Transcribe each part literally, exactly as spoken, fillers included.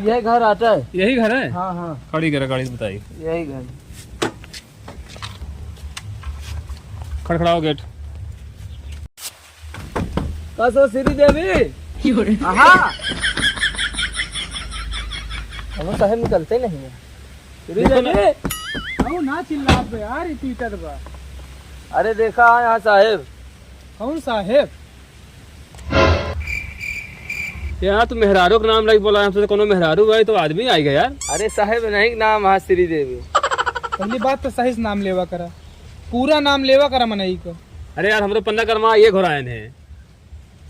यही घर आता है। यही घर है? हाँ, हाँ। खड़ी करा गाड़ी, बताई। यही घर। खड़खड़ाओ गेट। का सो श्री देवी? आहा। हम साहेब निकलते नहीं है। श्री देखो ना। देवी। आओ ना चिल्लात बे यार, ई पीटत बा। अरे देखा यहाँ साहेब। कौन साहेब? यार, तू मेहरारू के नाम लगी बोला, हमसे तो कोनो मेहरारू है, तो आदमी आई गया यार। अरे साहेब, नहीं नाम है श्री देवी। पहली बात तो सही से नाम लेवा करा, पूरा नाम लेवा करा मनई को। अरे यार, हम तो पन्ना करमा ये घोरायन है।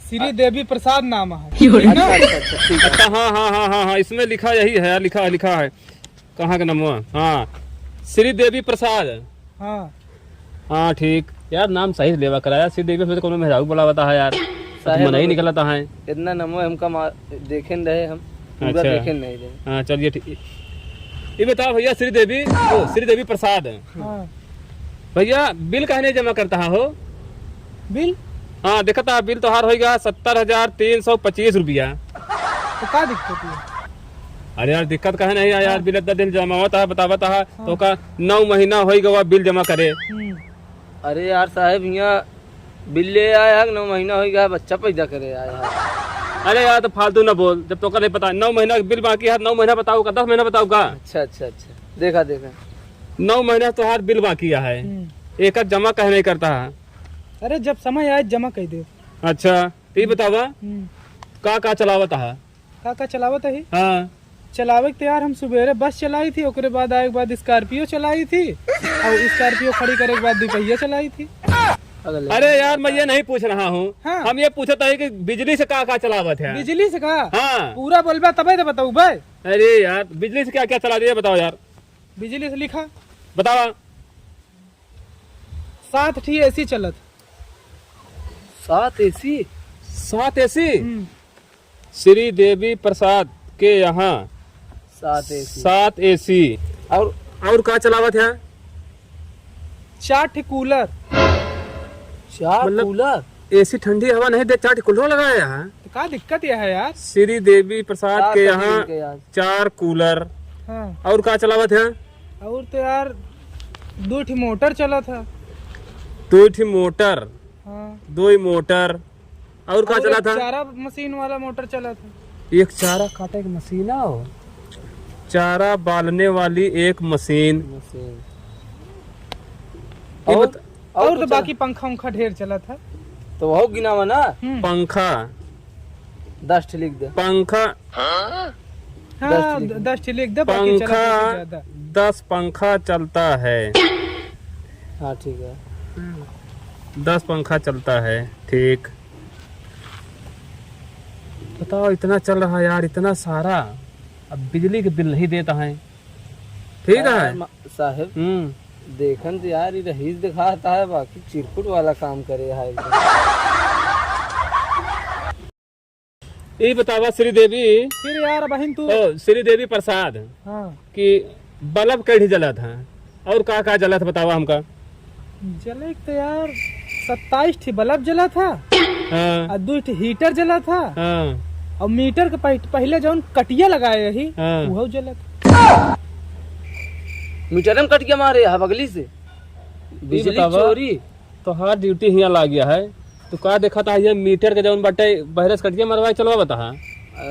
श्री देवी प्रसाद नाम है। अच्छा, अच्छा, अच्छा, ठीक है। अच्छा, हाँ, हाँ, हाँ, हाँ, हाँ, इसमें लिखा यही है यार, लिखा है, लिखा है। कहाँ का नमवा? हाँ, श्री देवी प्रसाद। हाँ। हाँ, ठीक। यार, नाम सही से लेवा करा यार, श्री देवी में तो कोनो मेहरारू बोलावता है यार। साहेब, मनई निकलता है। इतना नमवा हमका मा-, देखे न रहे हम, पूरा अच्छा। देखे नहीं रहे। हाँ, चलिए, ठीक। ये बताओ भैया, श्री देवी, ओ, श्री देवी प्रसाद। हाँ। भैया, बिल काहे नहीं जमा करता है हो? बिल? हाँ, देखता है, बिल तोहार होइगा सत्तर हजार तीन सौ पच्चीस रुपया। तो का दिक्कत है? अरे यार, दिक्कत काहे नहीं है यार? हाँ। बिल इतना दिन जमा होता है, बतावता है, हाँ। तो का नौ महीना होई गवा बिल जमा करे। हम्म। अरे यार साहेब, यहाँ बिल ले आया है, नौ महीना होई गया, बच्चा पैदा करे आया है। अरे यार, तो फालतू ना बोल, जब तोका नहीं पता, नौ महीना के बिल बाकी है, नौ महीना बताऊ का, दस महीना बताऊ का? अच्छा, अच्छा, अच्छा, देखा, देखा। नौ महीना तोहार बिल बाकी है, हम्म। एक जमा काहे नहीं करता है? अरे, जब समय आए, जमा कर दे। अच्छा, तो ये बतावा, हम्म। का, का चलावत है? का, का चलावत है? हाँ। चलावे के तो यार, हम सुबेरे बस चलाई थी, ओकरे बाद आए के बाद Scorpio चलाई थी, और Scorpio खड़ी करे के बाद दुपहिया चलाई थी। अरे यार, मैं ये नहीं पूछ रहा हूँ, हाँ। हम ये पूछता है कि बिजली से का, का चलावत है? बिजली से का? हाँ। पूरा बोलबा तबे तो बताऊ बे। अरे यार, बिजली से क्या, क्या चला दिया, बताओ यार। बिजली से लिखा। बतावा। सात ठी एसी चलत। सात एसी? सात एसी? हम्म। श्री देवी प्रसाद के यहाँ सात एसी। सात एसी। और? और का चलावत है? चार ठी कूलर। चार मतलब, कूलर? एसी ठंडी हवा नहीं दे, चार ठी कूलर लगाया है। तो का दिक्कत यह है यार? श्री देवी प्रसाद के यहाँ चार कूलर। हाँ। और का चलावत है? और तो यार, दो ठी मोटर चलत है। दो ठी मोटर। हाँ। दो ही मोटर। और का और चलत है? चारा मशीन वाला मोटर चलत है। एक चारा काटे की मशीन आओ, चारा बालने वाली एक मशीन। मशीन। ये और? बता- और और तो कुछ? बाकी पंखा उंखा ढेर चलत है। तो वहू गिनावा ना। हम्म। पंखा। दस ठे लिख दे। पंखा। हाँ, दस ठे लिख दे। दस ठे लिख दे, बाकी चलत है पंखा, ज्यादा। दस पंखा चलता है। हाँ, ठीक है। दस पंखा चलता है, ठीक। बताओ, इतना चल रहा है यार, इतना सारा, अब बिजली के बिल नहीं देता है। ठीक है। साहेब, हम्म। देखन तो यार, ये रईस दिखाता है, बाकी चिरकुट वाला काम करे है एकदम। ये बतावा श्री देवी। फिर यार बहिन तू ओ, श्री देवी प्रसाद हाँ। कि बल्ब कई ठी जलत है और का का जलत बतावा हमका। जले तो यार सत्ताईस ठी बल्ब जलत है। हाँ। और दो ठी हीटर जलत है। हाँ। और मीटर के पह-, पहले जौन कटिया लगाए रही हाँ। वो जलत। मीटर में कटिया मारे है बगली से। बिजली बतावा। चोरी। तोहार ड्यूटी हियाँ लाग गया है, तू का देखत है, ये मीटर के जौन बाटे, बहरे से कटिया मरवाए चलवा बता।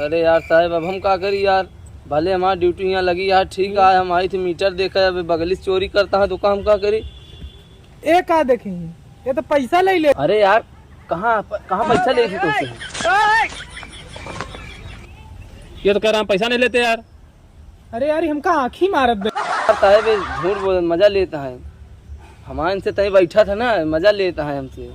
अरे यार साहेब, अब हम का करी यार, भले हमार ड्यूटी हियाँ लगी यार, ठीक है, हम आई थी मीटर देखे, अब बगली से चोरी करता है तो का हम का करी? ए का देखी, ये तो पैसा ले ले। अरे यार, कहाँ प-, कहाँ पैसा ले थी तुमसे? ये तो कह रहा हम पैसा नहीं लेते यार। अरे यार, हमका आँखी मारत बे। साहेब, ये झूठ बोल, मजा लेता है। हमारे इनसे तय बैठा था ना, मजा लेता है हमसे।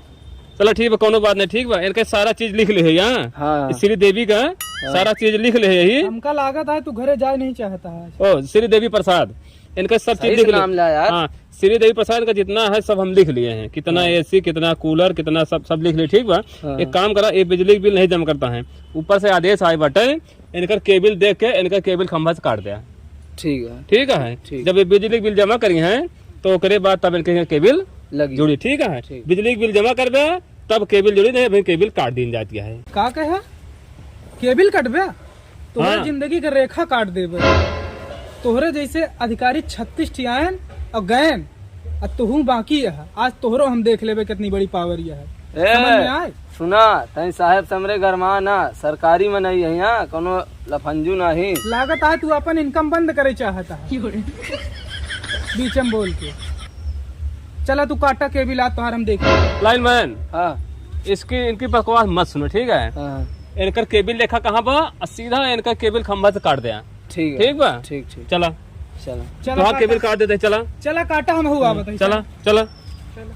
चलो ठीक बा, कोनो बात नहीं, ठीक बा। इनके सारा चीज लिख ले है यहाँ। हाँ। श्री देवी का हाँ। सारा चीज लिख ले है यही। हमका लागत है तू घरे जाए नहीं चाहता है। ओ, श्री देवी प्रसाद, इनका सब चीज सही लिख से ले। नाम ला यार। हाँ, श्री देवी प्रसाद का जितना है सब हम लिख लिए हैं, कितना हाँ। एसी, कितना कूलर, कितना सब, सब लिख लिए, ठीक बा। हाँ। एक काम करा, ये बिजली के बिल नहीं जमा करता है, ऊपर से आदेश आए बाटे, इनकर केबिल देख के इनकर केबिल खंभा से काट दे। ठीक है। ठीक है? ठीक। जब ये बिजली के बिल जमा करी हैं, तो ओकरे बाद तब इनके केबिल लगी। जुड़ी, ठीक है? ठीक। बिजली के बिल जमा करबे, तब केबिल जुड़ी, नहीं, अभी केबिल काट दीन जाती है। का कहे? केबिल कटबे? तोहरे हाँ। जिंदगी के रेखा काट देबे। तोहरे जैसे अधिकारी छत्तीस ठी आयन और गयन, और तुहू बाकी है। आज तोहरो हम देख लेबे कितनी बड़ी पावर यह है। ए, समझ में आए? सुना, तई साहेब से हमरे गरमा ना, सरकारी मनई है यहाँ, कोनो लफंजू नहीं। लागत है तू अपन income बंद करे चाहता है। बीच में बोल के। चला तू काटा केबिल, आ तोहार हम देख। Lineman, हाँ। इसकी, इनकी बकवास मत सुनो, ठीक है? हाँ। इनकर केबिल देखा कहाँ बा, और सीधा इनकर केबिल खंभा से काट दे। ठीक है। ठीक बा? ठीक, ठीक। चला। चला। चला तोहार काटा। केबिल काट देते, चला। चला काटा, हम हुआ हम्म, बताई, चला, चला। चला।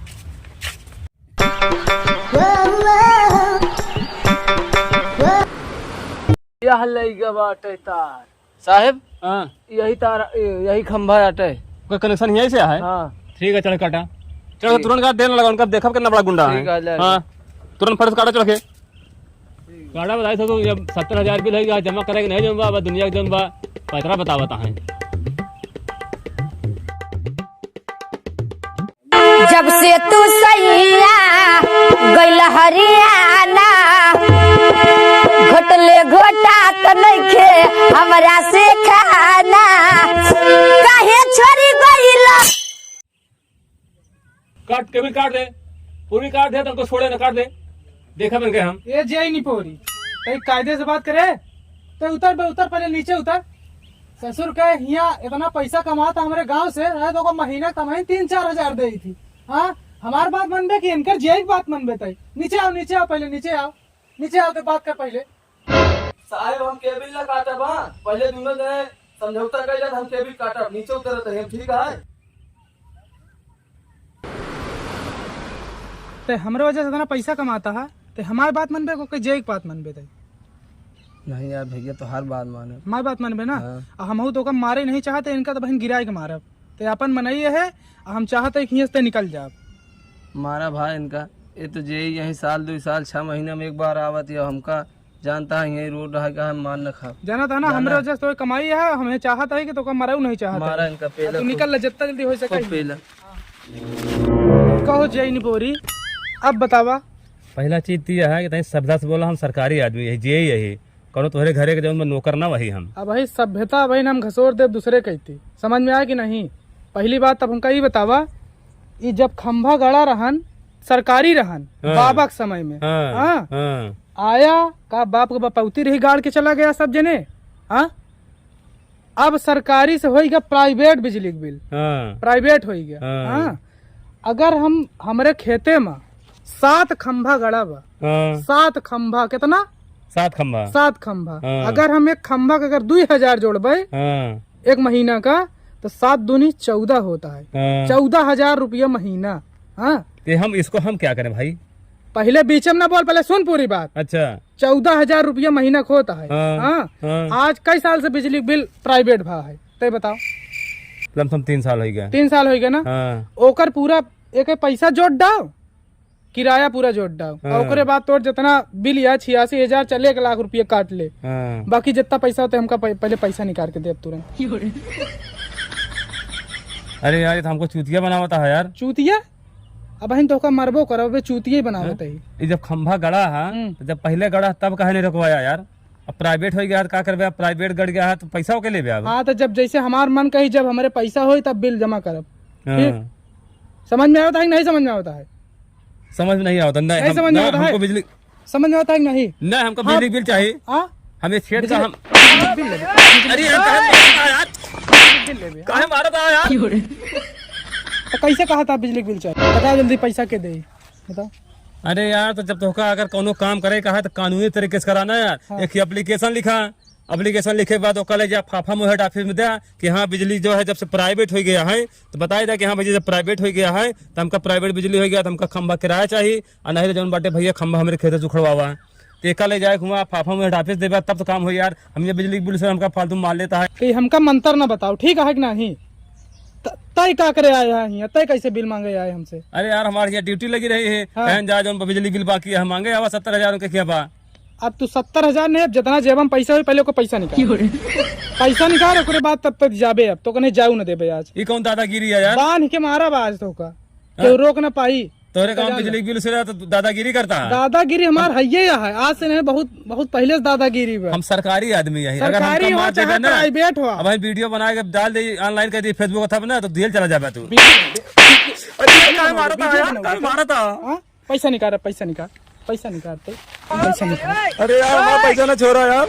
यह लइगा बाटे तार। साहेब, हाँ। यही तार, यही खंभा बाटे। ओकर connection यहीं से है? हाँ। ठीक है, चल काटा। चल, ठीक। तुरंत काट, देर ना लगा, उनका देखब कितना बड़ा गुंडा है। ठीक है, ले, ले। हाँ, तुरंत फट से काटा, चल के। काटा बताई तो, तो जब सत्तर हजार बिल है, जमा करे के नहीं जमा बा, दुनिया के जमा बा, पैतरा बतावत है। जब से तू सैया गइल हरियाणा, घोटले घोटात नइखे हमरा से खाना, काहे छोड़ी गइल? काट, केबिल काट दे, पूरी काट दे, तुमको छोड़े ना, काट दे, देखा बन गए हम। ए जे निपोरी, तई कायदे से बात करे, तो उतर बे, उतर, पहले नीचे उतर। ससुर के हियाँ इतना पैसा कमाता हमरे गाँव से, रहे तो ओकर महीना कमाई तीन चार हजार देई थी। हाँ, हमार बात मनबे कि इनकर जेई के बात मनबे तई? नीचे आओ, नीचे आओ, पहले नीचे आओ, नीचे आओ के बात कर पहले। साहेब, हम केबिल ना काटब, हाँ? पहले दुनो जने समझौता कर लेत, हम केबिल काटब, नीचे उतरत है, ठीक है? ते हमरे वजह से इतना पैसा कमाता है, ते हमार बात मनबे को कि जेई के बात मनबे तई? नहीं यार भैया, तोहार बात माने। हमार बात मनबे ना? हाँ। आ हमहू तो ओका मारे नहीं चाहते, इनका तो बहन गिराए के मारब। ते अपन मनई है, आ हम चाहते कि हियाँ से ते निकल जाब। मारा भाई इनका, ये तो जेई यहीं साल, दो साल, छह महीना में एक बार आवत, या हमका जानता है, यहीं रोड रहा का है, मार न खाब। जाना था ना, जाना। हमरे वजह से तो कमाई है, हमें चाहत है कि तो का मराऊ नहीं चाहत मारा है। इनका आ, पेला तू खूब। निकल ले, जितना जल्दी हो सके। खूब पेला। कहो जेई निपोरी, अब बतावा। पहला चीज तो यह है कि तनी सभ्यता से बोला, हम सरकारी आदमी है, जेई यही, कौनो तोहरे घरे के जौन बा नौकर ना वही हम। अब भाई सभ्यता भाई हम घसोर देब दूसरे कहती, समझ में आया कि नहीं? पहली बात अब हमका ई बतावा, ई जब खंभा गड़ा रहन, सरकारी रहन, हाँ। बाबा के समय में, हाँ, हाँ? हाँ। आया का बाप के बपौती रही गाड़ के चला गया सब जने, हाँ? अब सरकारी से होई गया प्राइवेट बिजली के बिल, हाँ। प्राइवेट होई गया, हाँ। हाँ? अगर हम, हमरे खेते में सात खंभा गड़ा बा, हाँ। सात खंभा, कितना? सात खंभा। सात खंभा। हाँ। अगर हम एक खंभा के अगर दुई हजार जोड़बे हाँ। एक महीना का, तो सात दूनी चौदह होता है। हाँ। चौदह हजार रुपया महीना। हाँ। ते हम इसको हम क्या करें भाई? पहले बीच में ना बोल, पहले सुन पूरी बात। अच्छा। चौदह हजार रुपया महीना का होता है। हाँ, हाँ। हाँ। आज कई साल से बिजली बिल प्राइवेट भा है, तय बताओ। लमसम तीन साल हो गया। तीन साल हो गया ना? हाँ। ओकर पूरा एक पैसा जोड़ डाओ, किराया पूरा जोड़ डाओ। हाँ। और ओकरे बाद तोर जितना बिल या छियासी हजार चले, एक लाख रुपया काट ले। हाँ। बाकी जितना पैसा होते हमका पह-, पहले पैसा निकाल के दे अब तुरंत। अरे यार, ये तो हमको चूतिया बनावता है यार। चूतिया? अब हम तोहका मरबो करब, अबे चूतिया ही बनावत हैं? ही। ये जब खंभा गड़ा है, हम्म। तो जब पहले गड़ा तब काहे नहीं रुकवाया यार? अब प्राइवेट हो गया है, तो का करबे? अब प्राइवेट गड़ गया है, तो पैसा ओके लेबे अब? हाँ, तो जब जैसे हमार मन कही, जब हमरे पैसा होई, तब बिल जमा करब। हाँ। ठीक? समझ में आवता है कि नहीं समझ में आवता है? समझ में नहीं आवता, नहीं, नहीं हम, समझ में ना, आवता है। हमको बिजली समझ में आवता है कि नहीं? नहीं, हमको हाँ। बिजली बिल चाहिए। हाँ? हमें छेद का बिजली, हम बिजली बिल लेबे। अरे यार, काहे मारता है यार? बिजली बिल लेबे। काहे मारता है यार? तो कैसे कहा था बिजली बिल चाहिए? बता जल्दी, पैसा के दे? बताओ। अरे यार, तो जब तोहका अगर कौनो काम करे का है, तो कानूनी तरीके से कराना यार। हाँ। एक application लिखा, application लिखे के बाद ओका ले जा फाफा मोहे हेड ऑफिस में दे कि हाँ, बिजली जो है जब से प्राइवेट हो गया है, तो बताई दे कि हाँ भैया, जब प्राइवेट हो गया है, तो हमका प्राइवेट बिजली हो गया, तो हमका खंभा किराया चाहिए, और नहीं तो जौन बाटे भैया, खंभा हमरे खेते से उखड़वावा। तो एका ले जाए हुआ फाफा मोहे हेड ऑफिस देबा, तब तो काम हो यार। हम ये बिजली बिल से हमका फालतू मार लेता है। कि हमका मंत्र ना बताओ, ठीक है कि नहीं? त-, तय का करे आए हैं यहाँ? तय कैसे बिल मांगे आए हमसे? अरे यार, हमारे यहाँ ड्यूटी लगी रही है, हाँ। कहन जा जौन बिजली बिल बाकी है, हम मांगे आवा सत्तर हजार उनके क्या बा? अब तू सत्तर हजार नहीं, अब जितना जेब में पैसा हो, पहले ओकर पैसा निकाल। पैसा निकाल, ओकरे बाद तब तक जाबे, अब तो कने जाऊ न देबे आज। ये कौन दादागिरी है यार? बांध के मारा बा आज तो का, हाँ। केहू रोक ना पाई। तोरे काम बिजली के बिल से ज्यादा तो दादागिरी करता है। दादागिरी हमार हइये है, आज से नहीं, बहुत, बहुत पहिले से दादागिरी बा। हम सरकारी आदमी है, अगर सरकारी हमका हो मार चाहे देबे ना, प्राइवेट हो। अब हम वीडियो बना के डाल दे, ऑनलाइन कर दे, Facebook था ना, तो जेल चला जाबे तू। अरे, काहे मारता है यार? काहे मारता? हाँ? पैसा निकाल, पैसा निकाल, पैसा निकाल, पैसा निकाल। अरे यार, हमारा पैसा ना छोड़ा यार।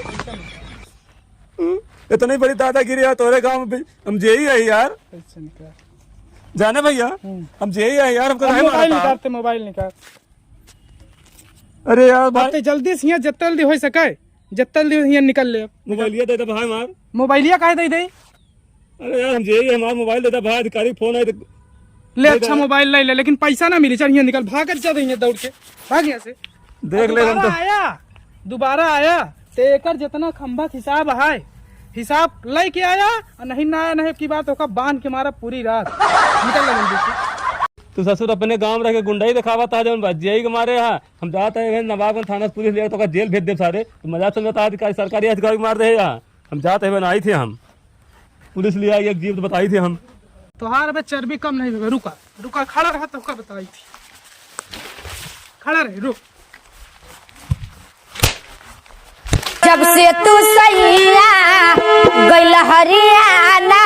हम्म, इतनी बड़ी दादागिरी है तोरे गाँव में भी, हम जेई है यार। पैसा निकाल। जाने भैया, हम्म। हम जेई है यार, हमको अब काहे मोबाइल मारता? निकालते, मोबाइल निकाल। अरे यार भाई। अब ते जल्दी से हियाँ, जितना जल्दी हो सके, जितना जल्दी हियाँ निकल ले। मोबाइलिया दे दे भाई मार। मोबाइलिया काहे दे दे? अरे यार, हम जेई है, हमारा मोबाइल दे दे भाई, अधिकारी फोन आए तो ले। अच्छा, मोबाइल ले ले, लेकिन पैसा ना मिली। चल, हियाँ निकल, भागत जा हियाँ दौड़ के, भाग यहाँ से। देख ले, हम दोबारा तो आया, दोबारा आया, ते एकर जितना खंभा के हिसाब है, हिसाब लेके आया, और नहीं ना आया, नहीं की बात, ओका बांध के मारा पूरी रात। निकल ले जल्दी से। तू ससुर अपने गाँव रह के गुंडई दिखावा था, जौन बा, जेई के मारे यहाँ। हम जात है, नवाबगंज थाना से पुलिस ले तो जेल भेज दे सारे। तू मजाक समझता है, अधिकारी, सरकारी अधिकारी मार दे यहाँ। हम जात है, आई थे हम। पुलिस ले आई, एक जीप तो बताई थी हम। तोहार बे चर्बी कम नहीं होगा, रुका, रुका, खड़ा रहा, तो का बताई थी, खड़ा रहे, रुक। जब से तू सैया गइल हरियाणा,